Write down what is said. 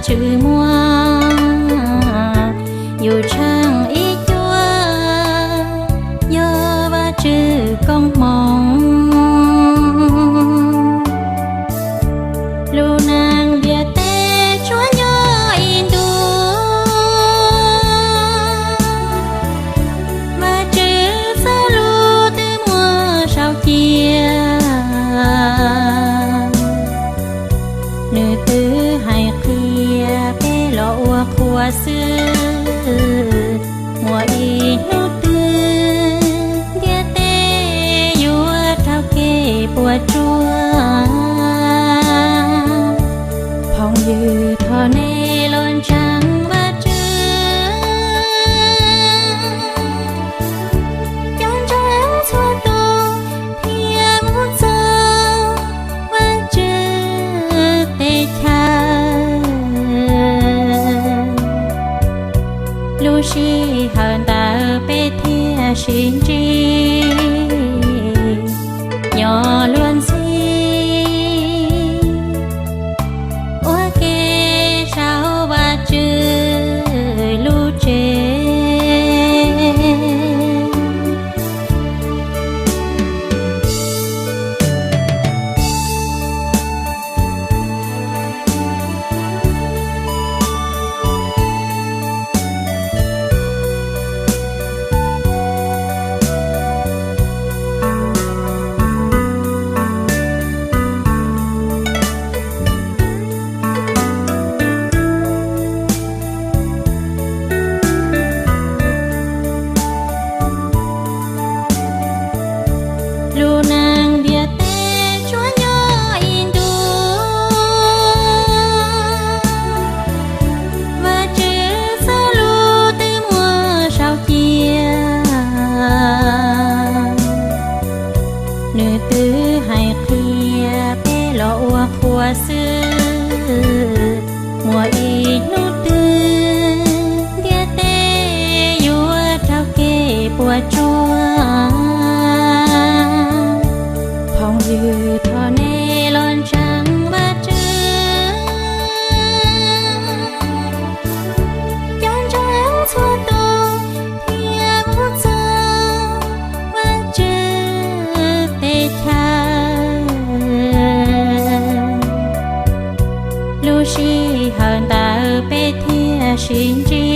Tswv muab yus tsheej ib cuab, yog Vajtswv koob hmoov. Lub neej ntiaj teb tsuas nyob ib ntus, Vajtswv txoj lus twb muab sau cia. Nws twb hais qhia peb los ua qhua xwb, muaj ib hnub twg ntiaj teb yuav raug kev puas tsuaj. Phooj ywg, thov nej los ntseeg Vajtswv, cov ntseeg txhua tus thiaj mus txog Vajtswv teb chaws. Lub sij hawm ntawd peb thiaj sib ntsib, nyob luag ntxhi ua ke saum Vajtswv lub tsev. Lub neej ntiaj teb tsuas nyob ib ntus, Vajtswv txoj lus twb muab sau cia. Nws twb hais qhia peb los ua qhua xwb, muaj ib hnub twg ntiaj teb yuav raug kev puas tsuaj. Phooj ywg, thov nej los ntseeg Vajtswv, cov ntseeg txhua tus thiaj mus txog Vajtswv teb chaws. Lub sij hawm ntawd peb thiaj sib ntsib,